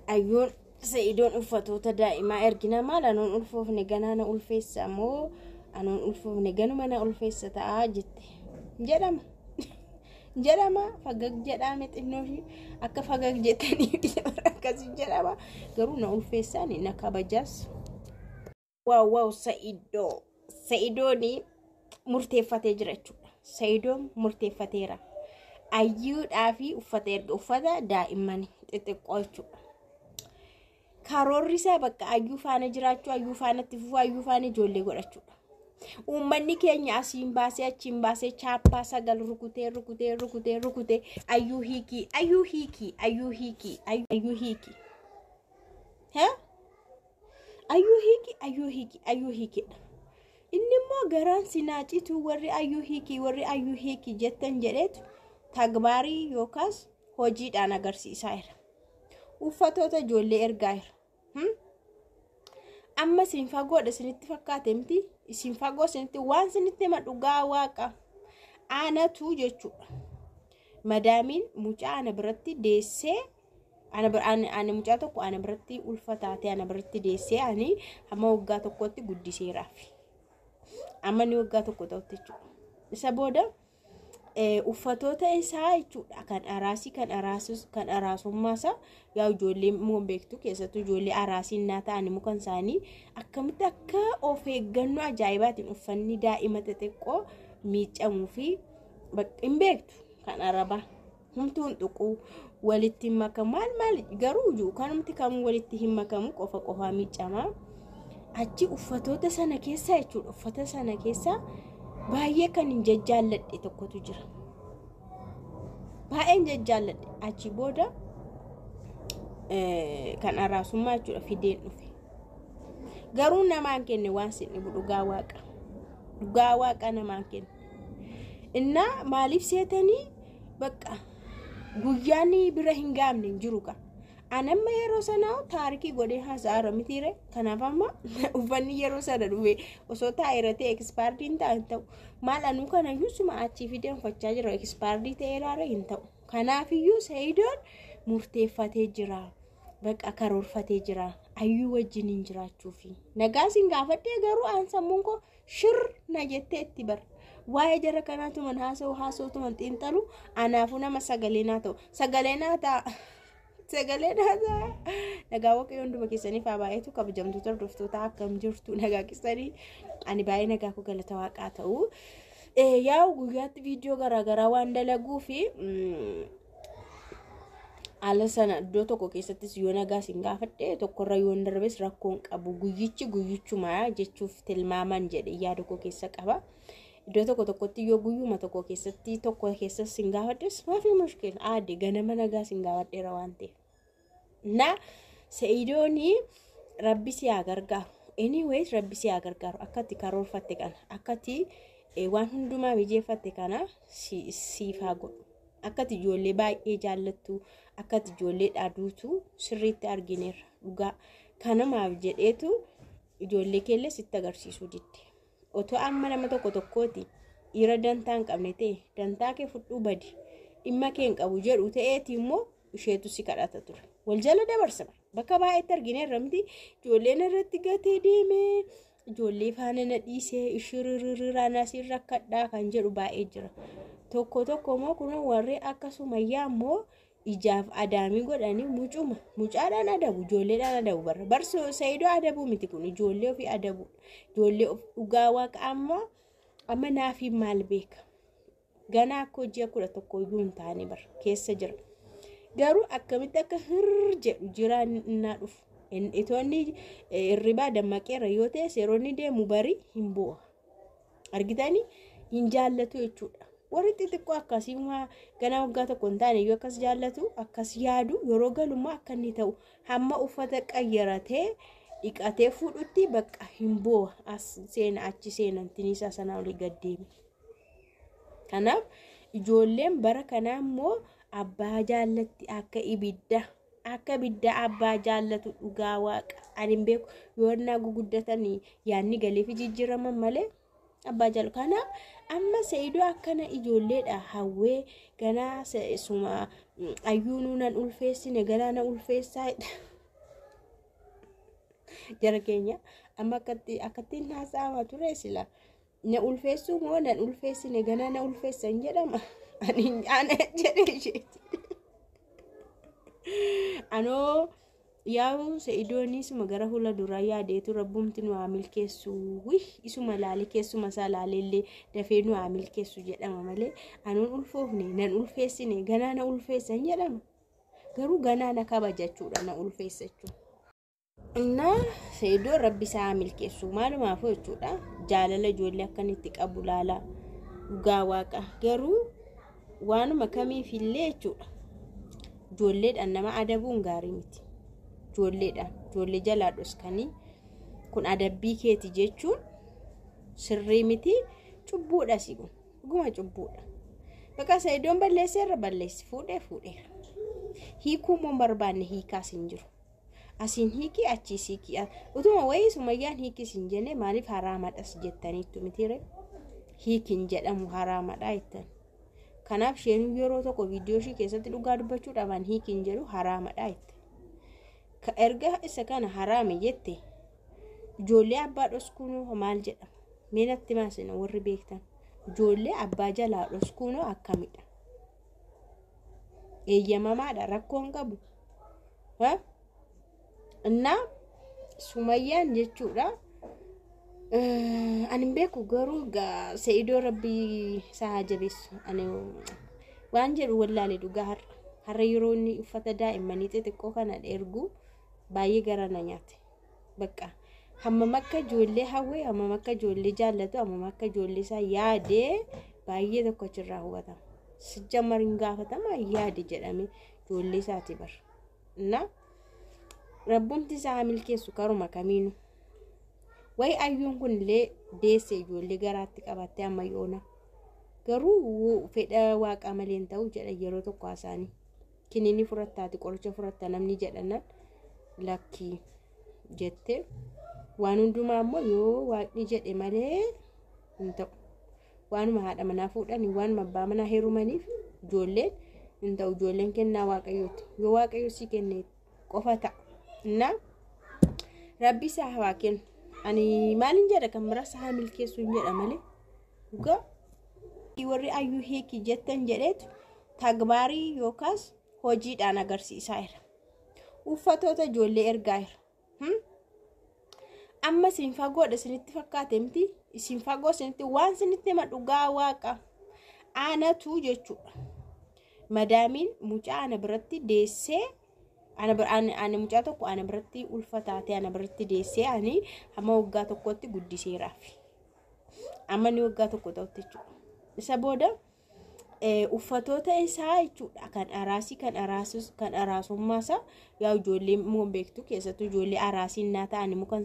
Ayyuun Sa'idoon uffatoota daa'imaa ergina maal anuun ulfoofne ganaa na ulfeessa moo anuun ulfoofne ganuma na ulfeessa ta'a jette jedhama. Jedhama fagag jedhame xinnoo ishii akka fagag jettanii akkasii jedhama garuu na ulfeessaan na kabajaas. Waaw waaw Sa'idoo Sa'idoon murteeffatee jira jechuudha. Sa'idoon murteeffateera. Ayyuudhaa fi uffata erga uffata daa'immanii xixiqqoo jechuudha. Karoorri isaa bakka ayyuu faana jiraachuu, ayyuu faana itti fufuu, ayyuu faana ijoollee godhachuudha. Uummanni keenya asiin baasee achiin baasee chaappaa sagal rukutee rukutee rukutee rukutee ayyuu hiikii ayyuu hiikii ayyuu hiikii ayyuu hiikii. Hee? Ayyuu hiikii ayyuu hiikii ayyuu hiikiidha. Inni immoo garaan sinaa cituu warri ayyuu hiikii warri ayyuu hiikii jettan jedheetu tagbaarii yookaas hojiidhaan agarsiisaa jira. Uffatoota ijoollee ergaa jira. Amma isin fagoodha isinitti fakkaate miti isin fagoo isinitti waan isinitti hima dhugaa waaqa aanatu jechuudha. Madaamiin mucaa ana biratti deessee ana mucaa tokko ana biratti ulfa taatee ana biratti deessee ani hamma waggaa tokkotti guddiseeraaf. Amma inni waggaa tokko ta'utti jechuudha. Isa booda uffatoota isaa jechuudha kan araasii kan araasus kan araasummaa isaa yaa ijoollee immoo beektu keessattuu ijoollee araasii innaa ta'an immoo kan isaanii akkamitti akka of eeggannoo ajaa'ibaatiin uffanni daa'ima xixiqqoo miiccamuu fi hin beektu kan arabaa humtuu hin tuquu walitti hin makamu maal maal garuu kanumti kamuu walitti hin makamu qofa qofaa miiccamaa achi uffatoota sana keessa jechuudha uffata sana keessa baay'ee kan hin jajjaalladhe tokkotu jira. Baay'een jajjaalladhe achi booda kan araasummaa jechuudha fideen dhufe. Garuu namaan kenne waan sin dhibu dhugaa waaqa. Dhugaa waaqa namaan kenne. Innaa maaliif seetanii bakka guyyaan bira hin gaamne hin jiru kaa. An amma yeroo sanaa taarikii godhee haasa'aara mitiire kanaaf amma uffanni yeroo sana dhufe osoo taa'eera ta'e ekspaardii hin ta'u hin ta'u maal anuu kanayyuu suma achii fidee uffachaa jira ekspaardii ta'eeraara hin ta'u kanaafiyyuu Sa'idoon murteeffatee jira baqa karoorfatee jira ayyuu wajjin hin jiraachuufi nagaa sin gaafadhee garuu aan sammuun koo shir na jettee itti bar waa'ee jara kanaatuman haasa'u haasa'utuman xiinxalu anaafuu nama sagalee naa ta'u sagalee naa ta'a. Sagalee naasaa nagaa waaqayyo hunduma keessaniif haa baay'atu kabajamtoota hordoftoota akkam jirtu nagaa keessanii ani baay'ee nagaa koo galata waaqaa ta'u. Yaa'u guyyaatti viidiyoo garaagaraa waan dalaguu fi haala sana iddoo tokko keessattis yoo nagaa isin gaafadhe tokkorra yoo darbes rakkoon qabu guyyichi guyyichuma jechuuf tilmaaman jedhe yaada koo keessa qaba. Iddoo tokko tokkotti yoo guyyuma tokko keessatti tokko keessas sin gaafadhes maafi mushkil aadde ganama nagaa sin gaafadheera waan ta'eef. Na Sa'idoonii rabbi si haa gargaaru. Anyways rabbi si haa gargaaru akkatti karoorfatte kana akkatti waan hundumaa mijeeffatte kana siif haa godhu. Akkatti ijoollee baay'ee jaallattu akkatti ijoollee dhaaduutu sirriitti argineerra dhugaa kanamaaf jedheetu ijoollee keellee sitti agarsiisuu didde. Otoo amma nama tokko tokkooti dhiira dantaa hin qabne ta'e dantaa kee fudhuu badi dhimma kee hin qabu jedhu ta'eeti immoo isheetu si kadhata ture. Wal jala dabarsa bakka baay'eetti argineerra miti ijoolleen irratti gatee deemee ijoollee faana na dhiisee ishiririrraa nasiin rakkadhaa kan jedhu baay'ee jira. Tokko tokko immoo kun warri akka sumayyaa immoo ijaaf adaamii godhanii mucuma mucaadhaan adabu ijoolleedhaan adabu barra barsoo Sa'iidoo adabuu miti kun ijoollee ofii adabu ijoollee of dhugaa waaqa amma amma naafii maal beeka ganaa akka hojii 11 iyyuu hin taane bara keessa jira garuu akkamitti akka hirr jedhu jiraa innaa dhufu itoonni hirribaa dammaqeera yoo ta'e seeronni deemu bari hin bu'a argitanii hin jaallatu jechuudha. Warri xixiqqoo akkasii ganaa waggaa tokko hin taane yoo akkas jaallatu akkas yaadu yeroo galummaa akka inni ta'u hamma uffata qayyaratee dhiqatee fuudhutti bakka hin boo'a as seena achi seena tiniisaa sanaa olii gad deeme. Kanaaf ijoolleen bara kanaa immoo abbaa jaallatti akka ibidda akka ibidda abbaa jaallatu dhugaa waaqa ani hin beeku yoo innaa guguddatan yaadni galeefi jijjiiraman malee abbaa jaallu kanaaf amma Sa'iidoo akkana ijoolleedha hawwee ganaa suma ayyuunuu nan ulfeessine ganaa na ulfeessaa Jara keenya amma akkattiin haasa'amaa ture sila. Na ulfeessuu moo nan ulfeessine ganaa na ulfeessan jedhama. Ani ana jedhe isheeti. Anoo yaa'u Sa'idoon isuma gara fuula duraa yaadeetu rabbumti nu haa milkeessu. Isuma laalee keessuma isaa laaleellee dafee nu haa milkeessu jedhama malee anuun ulfoofne nan ulfeessine ganaa na ulfeessan jedhama. Garuu ganaa na kabajachuudha na ulfeessa jechuudha. Innaa Sa'idoon rabbi isaa haa milkeessu maalumaafuu jechuudha. Jaalala ijoollee akka inni itti qabu laala dhugaa waaqa garuu waanuma kamiifillee jechuudha. Ijoolleedhaan nama adabuun gaarii miti. Ijoolleedhaan ijoollee jalaa dhoskanii kun adabbii keeti jechuun sirrii miti cubbuudha si kun dhuguma cubbuudha. Bakka Sa'idoon balleesseerra balleessi fuudhee fuudheera. Hiikuu immoo hin barbaanne hiikaas hin jiru. Asiin hiikii achiis hiikii utuma wayii sumayyaan hiikis hin jenne maaliif haraamadhas jettaniittu mitiire hiikin jedhamu haraamadha jettan. Kanaaf isheen yeroo tokko viidiyoo ishii keessatti dhugaa dubbachuudhaan hiikin jedhu haraamadha jette. Erga isa kana haraame jette ijoollee abbaa dhoskuunoo maal jedhama? Mee natti maasina warri beektan. Ijoollee abbaa jalaa dhoskuunoo akkamidha? Eeyyamamaadha rakkoon qabu. Innaa sumayyaan jechuudha. Ani hin beeku garuu Sa'idoo rabbii isaa haa jabeessu. Ani waan jedhu wallaalee dhugaa har'a. Har'a yeroo inni uffata daa'immanii xixiqqoo kana ergu baay'ee gara na nyaate. Bakka hammam akka ijoollee hawwee, hammam akka ijoollee jaallatu, hammam akka ijoollee isaa yaadee baay'ee tokko achirraa hubatama. Sijjamar hin gaafatama yaade jedhamee ijoollee isaati bara. Innaa rabbumti isaa haa milkeessu karuma kamiinuu. Wayi ayyuun kun illee deesse ijoollee garaatti qabattee amma yoona. Garuu fedha waaqaa malee hin ta'u jedha yeroo tokko haasa'anii. Kiniini furattaati qoricha furatta namni jedhanan lakkii jette. Waan hundumaa immoo yoo waaqni jedhe malee hin ta'u. Waanuma haadha manaa fuudhanii waanuma abbaa manaa heerumaniif ijoolleen hin ta'u. Ijoolleen kennaa waaqayyooti. Yoo waaqayyo si kenne qofa ta'a. Innaa rabbi isaa haa kennu. Ani maalin jedha kan biraa isaa milkeessuu hin jedha malee dhugaa warri ayyuu hiiki jettan jedheetu tagbaarii yookaas hojiidhaan agarsiisaa jira. Uffatoota ijoollee ergaa jira. Amma isin fagoodha isinitti fakkaate miti isin fagoo isinitti waan isinitti hima dhugaa waaqa aanatu jechuudha. Madaamiin mucaa ana biratti deessee ani mucaa tokko ana biratti ulfa taatee ana biratti deessee ani hamma waggaa tokkotti guddiseeraaf. Amma inni waggaa tokko ta'utti jechuudha. Isa booda uffatoota isaa jechuudha kan araasii kan araasus kan araasummaa isaa yaa ijoollee immoo beektu keessattuu ijoollee araasii innaa ta'an immoo kan